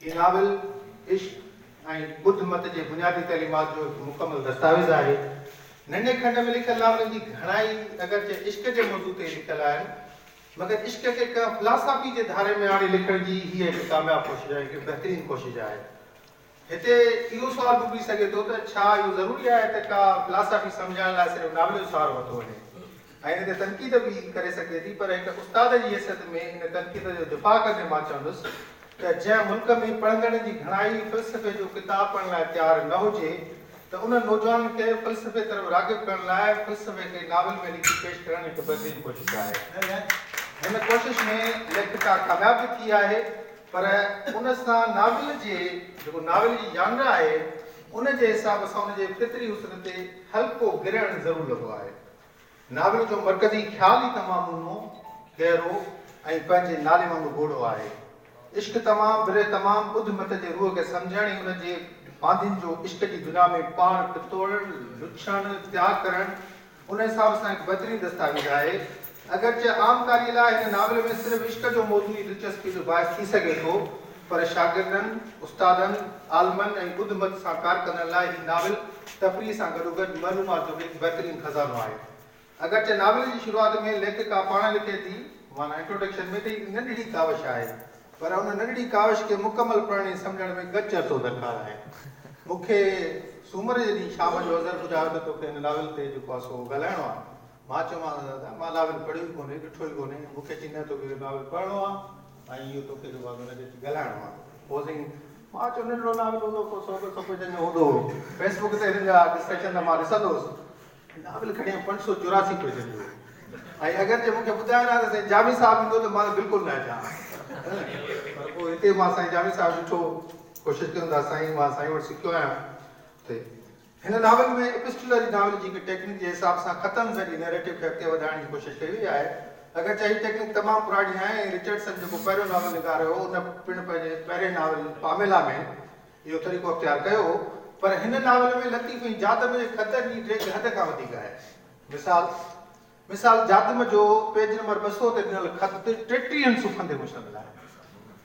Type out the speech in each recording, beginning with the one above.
هي novel عشق ۽ ٻڌ مت جي بنيادي تعليمات جو هڪ مڪمل دستاويز آهي. ننڍي کنڊ ۾ لکيل ناولن جي گهڻائي اگرچه عشق جي موضوع تي لکيل آهن، مگر عشق کي ڪنهن فلاسافي جي ڌاري ۾ آڻي لکڻ جي هيء هڪ ڪامياب ڪوشش آهي، هڪ بهترين ڪوشش آهي. هتي اهو سوال به اڀري سگهي ٿو ته ڇا اهو ضروري آهي ته ڪا فلاسافي سمجهائڻ لاء صرف ناول جو سهارو ورتو وڃي؟ ۽ ان تي تنقيد به ڪري سگهجي ٿي پر هڪ استاد جي حيثيت ۾ ان تنقيد جو دفاع ڪندي مان چوندس ته جنهن ملڪ ۾ پڙهندڙن جي گهڻائي فلسفي جو ڪتاب پڙهڻ لاء تيار نه هجي ته انهن نوجوانن کي فلسفي طرف راغب ڪرڻ لاء فلسفي کي ناول ۾ لکي پيش ڪرڻ هڪ بهترين ڪوشش آهي. هن ڪوشش ۾ ليکڪا ڪامياب به ٿي آهي پر ان سان ناول جي جيڪو ناول جي جانرا آهي ان جي حساب سان ان جي فطري حسن تي هلڪو گرهڻ ضرور لڳو آهي. ناول جو مرڪزي خيال ئي تمام اونهو، گهرو ۽ پنهنجي نالي وانگر ڳوڙهو آهي. عشق تمام بره تمام ٻڌ مت جي روح کي سمجهڻ ۽ ان جي باندين جو عشق جي دنيا ۾ پاڻ پتوڙڻ، لڇڻ، تياڳ ڪرڻ ان حساب سان هڪ بهترين دستاويز آهي. اگرچه عام قاريء لاء هن ناول ۾ صرف عشق جو موضوع ئي دلچسپيء جو باعث ٿي سگهي ٿو، پر شاگردن، استادن، عالمن ۽ ٻڌ مت سان ڪار ڪندڙن لاء هي ناول تفريح سان گڏوگڏ معلومات جو به هڪ بهترين خزانو آهي. اگرچه ناول جي شروعات ۾ ليکڪا پاڻ لکي ٿي، معنيٰ انٽروڊڪشن ۾، ته هي هڪ ننڍڙي ڪاوش آهي، پر ان ننڍڙي ڪاوش کي مڪمل پڙهڻ ۽ سمجهڻ ۾ ڳچ عرصو درڪار آهي. مون کي سومر جي ڏينهن شام جو اظهر ٻڌايو ته توکي هن ناول تي جيڪو آهي سو ڳالهائڻو آهي. مان چيومانس دادا مان ناول پڙهيو ئي ڪونهي، ڏٺو ئي ڪونهي. مون کي چيائين نه توکي اهو ناول پڙهڻو آهي ۽ اهو توکي جيڪو آهي سو ان تي اچي ڳالهائڻو آهي. پوء سائين مان چيو ننڍڙو ناول هوندو ڪو سو ٻه سو پيجن جو هوندو. فيس بڪ تي هنن جا ڊسڪشن ته مان ڏسندو هوس. ناول کڻي آيم 584 پيجن جو ۽ اگر جي مون کي ٻڌائين ها ته سائين جامي صاحب ايندو ته مان ته بلڪل نه اچان ها پر پوء هتي مان سائين جامي صاحب ڏٺو ڪوشش ڪيم ته سائين مان سائين وٽ سکيو آهيان ته هن ناول ۾ اپسٽولري ناول جي هڪ ٽيڪنڪ جي حساب سان خطن ذريعي نيريٽو کي اڳتي وڌائڻ جي ڪوشش ڪئي وئي آهي اگرچه هي ٽيڪنڪ تمام پراڻي آهي ۽ رچرڊسن جيڪو پهريون ناول نگار هو ان پڻ پنهنجي پهرين ناول پاميلا ۾ اهو طريقو اختيار ڪيو هو، پر هن ناول ۾ لطيف ۽ جادم جي خطن جي ڊيگهه حد کان وڌيڪ آهي. مثال، مثال جادم جو پيج نمبر 200 تي ڏنل خط ٽيٽيهن صفحن تي مشتمل آهي.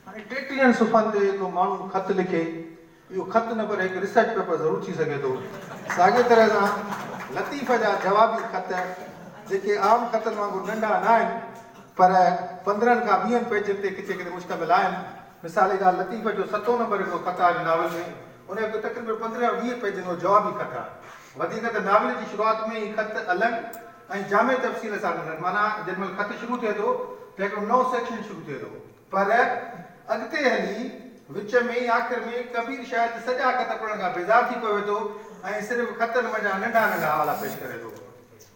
هاڻي ٽيٽيهن صفحن تي هڪڙو ماڻهو خط لکي، اهو خط نه پر هڪ ريسرچ پيپر ضرور ٿي سگهي ٿو. ساڳيء طرح سان لطيف جا جوابي خط، جيڪي عام خطن وانگر ننڍا ناهن، پر 15 کان 20 پيجن تي ڪٿي ڪٿي مشتمل آهن. مثال جي ڳالهه لطيف جو ستون نمبر هڪڙو خط آهي ناول ۾، ان جو تقريبن 15 يا 20 پيجن جو جوابي خط آهي. وڌيڪ ته ناول جي شروعات ۾ ئي خط الڳ ۽ جامع تفصيل سان ڏنل معنيٰ جنهن مهل خط شروع ٿئي ٿو ته هڪڙو نئون سيڪشن شروع ٿئي ٿو پر اڳتي هلي وچ ۾ يا آخر ۾ ڪبير شايد سڄا خط پڙهڻ کان بيزار ٿي پوي ٿو ۽ صرف خطن منجهان ننڍا ننڍا حوالا پيش ڪري ٿو.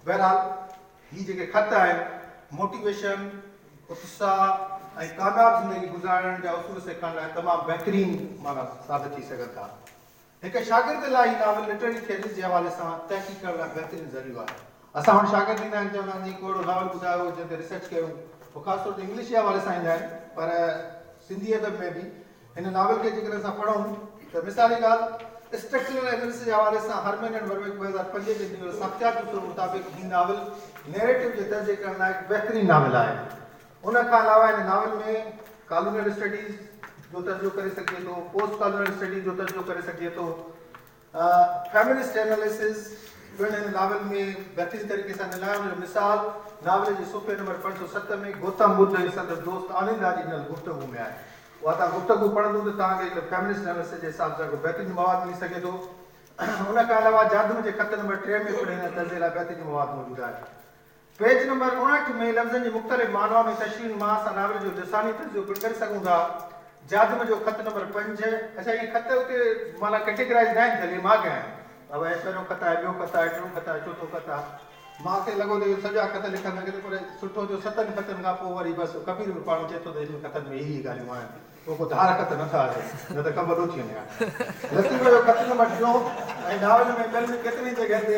بهرحال هي جيڪي خط آهن، موٽيويشن، اتساهه ۽ ڪامياب زندگي گذارڻ جا اصول سيکارڻ لاء تمام بهترين معنيٰ ثابت ٿي سگهن ٿا. هڪ شاگرد لاء هي ناول لٽرري ٿيريز جي حوالي سان تحقيق ڪرڻ لاء بهترين ذريعو آهي. اسان وٽ شاگرد ايندا آهن چوندا آهن جي ڪو اهڙو ناول ٻڌايو جنهن تي ريسرچ ڪيون. هو خاص طور تي انگلش جي حوالي سان ايندا آهن پر سنڌي ادب ۾ به هن ناول کي جيڪڏهن اسان پڙهون ته مثالي ڳالهه اسٽرڪچرل اينالسس جي حوالي سان هرمين اينڊ وربيڪ 2005 جي ڏنل ساختياتي اصول مطابق هي ناول نيريٽو جي تجزيي ڪرڻ لاء هڪ بهترين ناول آهي. ان کان علاوه هن ناول ۾ ڪالونيل اسٽڊيز جو تجزيو ڪري سگهجي ٿو، پوسٽ ڪالونيل اسٽڊيز جو تجزيو ڪري سگهجي ٿو. فيمنسٽ ايناليسز پڻ هن ناول ۾ بهترين طريقي سان ڏنل آهي. ان جو مثال ناول جي صفحي نمبر 507 ۾ گوتم ٻڌ ۽ سندس دوست آنندا جي ڏنل گفتگو ۾ آهي. اها توهان گفتگو پڙهندو ته توهان کي هڪ فيمنسٽ ايناليسز جي حساب سان هڪ بهترين مواد ملي سگهي ٿو. ان کان علاوه جادم جي خط نمبر 3 ۾ پڻ هن تجزيي لاء بهترين مواد موجود آهي. پيج نمبر 59 ۾ لفظن جي مختلف معنائن ۽ تشريحن مان اسان ناول جو لساني تجزيو پڻ ڪري سگهون ٿا. جادم جو خط نمبر 5، اڇا اهي خط اتي معنيٰ ڪيٽيگرائيز ناهن ٿيل، اهي مان ڪيا آهن. بابا هي پهريون خط آهي، ٻيو خط آهي، ٽيون خط آهي، چوٿون خط آهي. مان کي لڳو ته اهي سڄا خط لکندس پر سٺو ٿيو ستن خطن کان پوء وري بس ڪبير به پاڻ چئي ٿو ته هنن خطن ۾ هي هي ڳالهيون آهن. پوء ڪو ڌار خط نه ٿا اچن، نه ته ڪم وڏو ٿي وڃي ها. لطيف جو خط نمبر ٽيون ۽ ناول ۾ ٻين به ڪيترين ئي جڳهين تي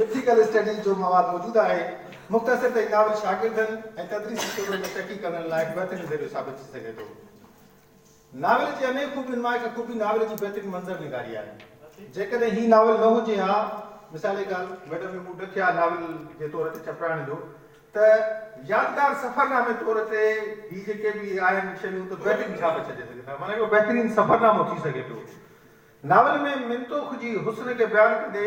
مٿيڪل اسٽڊيز جو مواد موجود آهي. مختصر ته هي ناول شاگردن ۽ تدريسي شعبي ۾ تحقيق ڪندڙن لاء هڪ بهترين ذريعو ثابت ٿي سگهي ٿو. ناول جي انيڪ خوبين مان هڪ خوبي ناول جي بهترين منظر نگاري آهي. جيڪڏهن هي ناول نه هجي ها، مثال جي ڳالهه، ميڊم ۾ مون ڏکيا ناول جي طور تي ڇپرائڻ جو، ته يادگار سفرنامي طور تي هي جيڪي به آهن شيون ته بهترين ڇاپ ڇڏي سگهن ٿا. معنيٰ هڪڙو بهترين سفرنامو ٿي سگهي پيو. ناول ۾ منتوخ جي حسن کي بيان ڪندي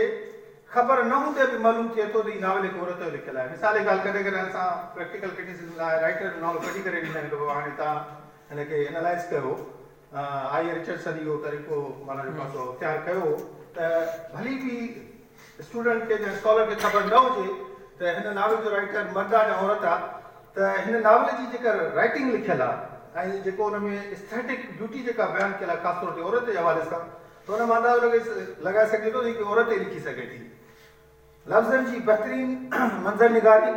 خبر نه هوندي به معلوم ٿئي ٿو ته هي ناول هڪ عورت جو لکيل آهي. مثال جي ڳالهه ڪڏهن ڪڏهن اسان پريڪٽيڪل ڪرٽيسزم لاء رائيٽر جو نالو ڪڍي ڪري ڏيندا آهيون ته بابا هاڻي توهان هن کي اينالائيز ڪيو. آء اي رچرڊسن اهو طريقو معنيٰ جيڪو آهي سو اختيار ڪيو هو ته ڀلي به اسٽوڊنٽ کي يا اسڪالر کي خبر نه هجي ته هن ناول جو رائيٽر مرد آهي يا عورت آهي ته هن ناول جي جيڪا رائيٽنگ لکيل آهي ۽ جيڪو ان ۾ اسٿيٽڪ بيوٽي جيڪا بيان ڪيل آهي خاص طور تي عورت جي حوالي سان ته ان مان اندازو لڳائي سگهجي ٿو ته هي هڪ عورت ئي لکي سگهي ٿي. لفظن جي بهترين منظر نگاري،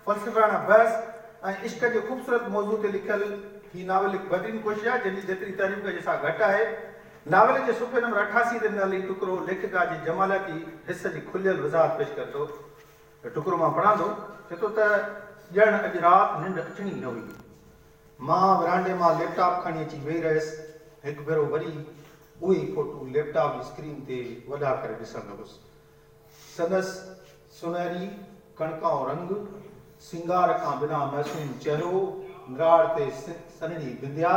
فلسفياڻا بحث ۽ عشق جي خوبصورت موضوع تي لکيل هي ناول هڪ بهترين ڪوشش آهي، جنهن جي جيتري تعريف ڪجي سا گهٽ آهي. ناول جي صفحي نمبر 88 تي ڏنل هي ٽڪرو ليکڪا جي جمالياتي حس جي کليل وضاحت پيش ڪري ٿو. هي ٽڪرو مان پڙهان ٿو. چئي ٿو ته ڄڻ اڄ رات ننڊ اچڻي نه هئي. مان ورانڊي مان ليپ ٽاپ کڻي اچي ويهي رهيس. هڪ ڀيرو وري اهي ئي فوٽو ليپ ٽاپ جي اسڪرين تي وڏا ڪري ڏسڻ لڳس. سندس سونهري ڪڻڪائون رنگ، سينگار کان بنا معصوم چهرو، نراڙ تي سنهڙي بنديا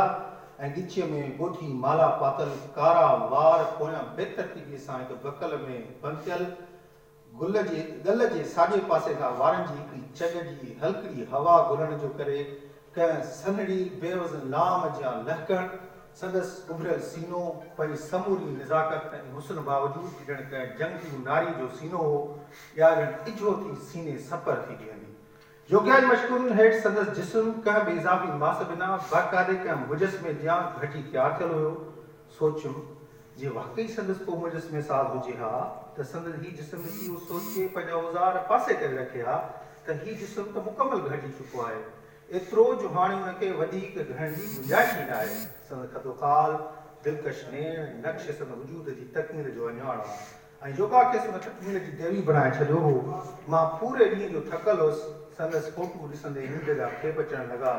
۽ ڳچيء ۾ ڳوٺي مالا پاتل ڪارا وار پويان بي ترتيبيء سان هڪ بڪل ۾ بند ٿيل گل جي ڳل جي ساڄي پاسي کان وارن جي هڪڙي چڳ جي هلڪڙي هوا گهلڻ جو ڪري ڪنهن سنهڙي بي وزن لام جيان لهڪڻ، سندس اڀريل سينو پنهنجي سموري نزاڪت ۽ حسن باوجود به ڄڻ ڪنهن جنگجو ناري جو سينو هو، اها ڄڻ اجهو ٿي سيني سپر ٿي بيهندي. يوگيا جي مشقن هيٺ سندس جسم ڪنهن به اضافي ماس بنا باقاعدي ڪنهن مجسمي جيان گهٽي تيار ٿيل هيو. سوچيم، جي واقعي سندس ڪو مجسمي ساز هجي ها ته سندس هي جسم ڏسي اهو سوچي پنهنجا اوزار پاسي ڪري رکي ها ته هي جسم ته مڪمل گهٽجي چڪو آهي، ايترو جو هاڻي ان کي وڌيڪ گهڙڻ جي گنجائش ئي ناهي. سندس خدوخال، دلڪش نيڻ ۽ نقش سندس وجود جي تڪميل جو اهڃاڻ هئا ۽ يوگا کيس ان تڪميل جي ديوي بڻائي ڇڏيو هو. مان پوري ڏينهن جو ٿڪل هوس. سندس فوٽو ڏسندي ننڊ جا کيپ اچڻ لڳا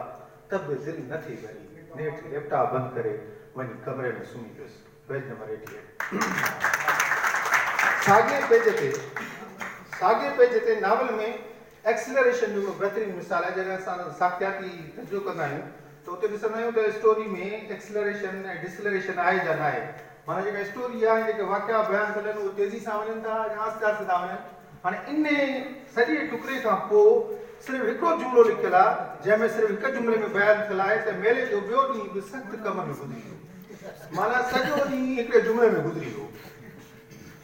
ته به دل نه ٿي ڀري. نيٺ ليپ ٽاپ بند ڪري وڃي ڪمري ۾ سمهي پيس. Page number 88. ساڳئي پيج تي ساڳئي پيج تي ناول ۾ ايڪسلريشن جو هڪڙو بهترين مثال آهي، جڏهن اسان ساختياتي تجزيو ڪندا آهيون ته اتي ڏسندا آهيون ته اسٽوري ۾ ايڪسلريشن ۽ ڊسلريشن آهي يا ناهي. معنيٰ جيڪا اسٽوري آهي ۽ جيڪي واقعا بيان ٿيل آهن اهي تيزي سان وڃن ٿا يا آهستي آهستي ٿا وڃن. هاڻي انهي سڄي ٽڪري کان پوء صرف هڪڙو جملو لکيل آهي، جنهن ۾ صرف هڪ جملي ۾ بيان ٿيل آهي ته ميلي جو ٻيو ڏينهن به سخت ڪم ۾ گذري ويو. معنيٰ سڄو ڏينهن هڪڙي جملي ۾ گذري ويو.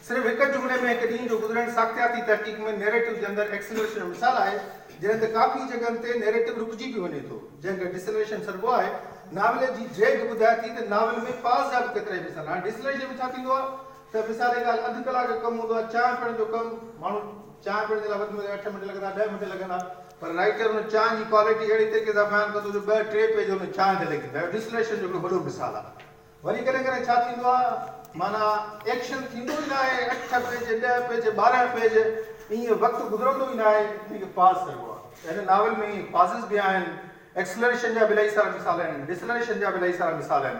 صرف هڪ جملي ۾ هڪ ڏينهن جو گذرڻ ساختياتي تحقيق ۾ نيريٽو جي اندر ايڪسلريشن جو مثال آهي، جڏهن ته ڪافي جڳهن تي نيريٽو رڪجي به وڃي ٿو، جنهن کي ڊسلريشن سڏبو آهي. ناول جي ڊيگهه ٻڌائي ٿي ته ناول ۾ پاز جا به ڪيترائي مثال آهن. هاڻي ڊسلريشن ۾ ڇا ٿيندو آهي ته مثال جي ڳالهه اڌ ڪلاڪ جو ڪم هوندو آهي، چانهه پيئڻ جو ڪم، ماڻهو چانهه پيئڻ جي لاء وڌ ۾ وڌ اٺ منٽ لڳندا، ڏهه منٽ لڳندا، پر رائيٽر ان چانهه جي ڪوالٽي اهڙي طريقي سان بيان ڪندو جو ٻه ٽي پيج ان چانهه تي لڳي ويندا. اهو ڊسلريشن جو هڪڙو وڏو مثال آهي. وري ڪڏهن ڪڏهن ڇا ٿيندو آ معنيٰ ايڪشن ٿيندو ئي ناهي اٺ پيج ڏهه پيج 12 پيج ائين وقت گذرندو ئي ناهي ان کي پاز چئبو آ ته هن ناول ۾ ائين پازز به آهن ايڪسلريشن جا به الاهي سارا مثال آهن ڊسلريشن جا به الاهي سارا مثال آهن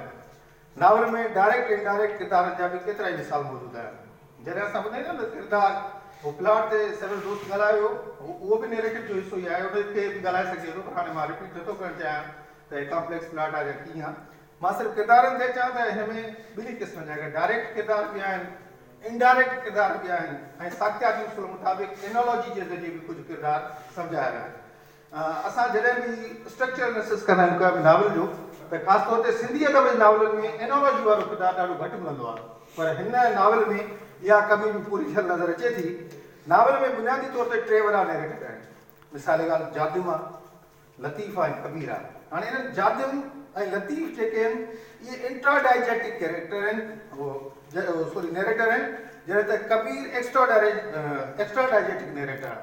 ناول ۾ ڊائريڪٽ انڊائريڪٽ ڪردارن جا به ڪيترائي مثال موجود آهن جڏهن اسان ٻڌائيندا آهيون ته ڪردار هو پلاٽ تي سول دوست ڳالهايو اهو به نيريٽو جو حصو ئي آهي ان تي به ڳالهائي سگهجي ٿو پر هاڻي مان رپيٽ نٿو ڪرڻ چاهيان ته هي ڪامپليڪس پلاٽ آهي يا ڪيئن آهي مان صرف ڪردارن تي اچان ته هن ۾ ٻنهي قسمن جا هڪ ڊائريڪٽ ڪردار به آهن، انڊائريڪٽ ڪردار به آهن ۽ ساختياتي اصول مطابق اينالاجي جي ذريعي به ڪجهه ڪردار سمجهايا ويا آهن. اسان جڏهن به اسٽرڪچر انالسس ڪندا آهيون ڪنهن به ناول جو ته خاص طور تي سنڌي ادب جي ناولن ۾ اينالاجي وارو ڪردار ڏاڍو گهٽ ملندو آهي پر هن ناول ۾ اها ڪمي به پوري ٿيل نظر اچي ٿي. ناول ۾ بنيادي طور تي ٽي وڏا نيريٽو آهن. مثال جي ڳالهه جادم آهي. لطيف ۽ ڪبير آهي. هاڻي انهن جادم ۽ لطيف جيڪي آهن اهي انٽرا ڊائجيٽڪ ڪيريڪٽر آهن سوري نيريٽر آهن جڏهن ته ڪبير ايڪسٽرا ايڪسٽرا ڊائجيٽڪ نيريٽر آهي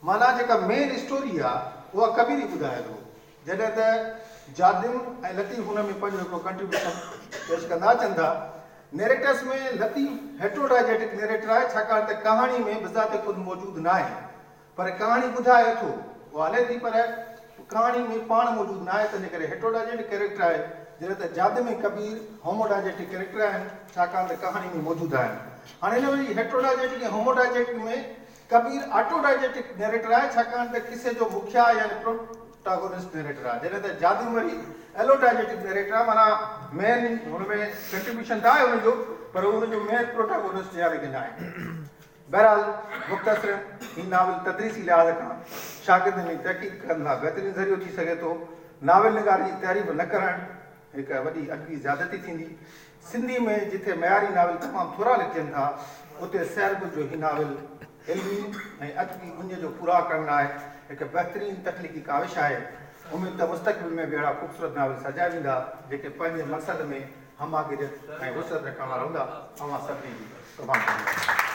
معنيٰ جيڪا مين اسٽوري آهي اها ڪبير ئي ٻڌائي ٿو جڏهن ته جادم ۽ لطيف ان ۾ پنهنجو هڪڙو ڪنٽريبيوشن پيش ڪندا اچن ٿا. نيريٽرس ۾ لطيف هيٽروڊائجيٽڪ نيريٽر آهي ڇاڪاڻ ته ڪهاڻي ۾ بذات خود موجود ناهي. پر ڪهاڻي ٻڌائي اٿو. اها هلي ٿي پر ڪهاڻي ۾ پاڻ موجود ناهي تنهنجي ڪري هيٽروڊائجيٽڪ ڪيريڪٽر آهي جڏهن ته جادم ۽ ڪبير هوموڊائجيٽڪ ڪيريڪٽر آهن ڇاڪاڻ ته ڪهاڻي ۾ موجود آهن. هاڻي هن ۾ هيٽروڊائجيٽڪ ۽ هوموڊائجيٽڪ ۾ ڪبير آٽو ڊائجيٽڪ نيريٽر آهي، ڇاڪاڻ ته قصي جو مکيه يعني پروٽاگونسٽ نيريٽر آهي، جڏهن ته جادو مري ايلو ڊائجيٽڪ نيريٽر آهي، معنيٰ مين هن ۾ ڪنٽريبيوشن ته آهي هن جو پر هو هن جو مين پروٽاگونسٽ يعني ڪه ناهي. بهرحال مختصراً هي ناول تدريسي لحاظ کان شاگردن ۽ تحقيق ڪندڙن لاء بهترين ذريعو ٿي سگهي ٿو. ناول نگاري جي تعريف نه ڪرڻ هڪ وڏي ادبي زيادتي ٿيندي. سنڌي ۾ جتي معياري ناول تمام ٿورا لکجن ٿا، اتي سحر گل جو هي ناول علمي ۽ ادبي اڃ جو پورائو ڪرڻ لاء هڪ بهترين تخليقي ڪاوش آهي. اميد ته مستقبل ۾ به اهڙا خوبصورت ناول سرجيا ويندا، جيڪي پنهنجي مقصد ۾ همه گيريت ۽ وسعت رکڻ وارا هوندا. اوهان سڀني جي تمام گهڻي مهرباني.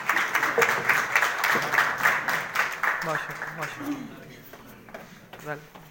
ماشاءالله ماشاءالله.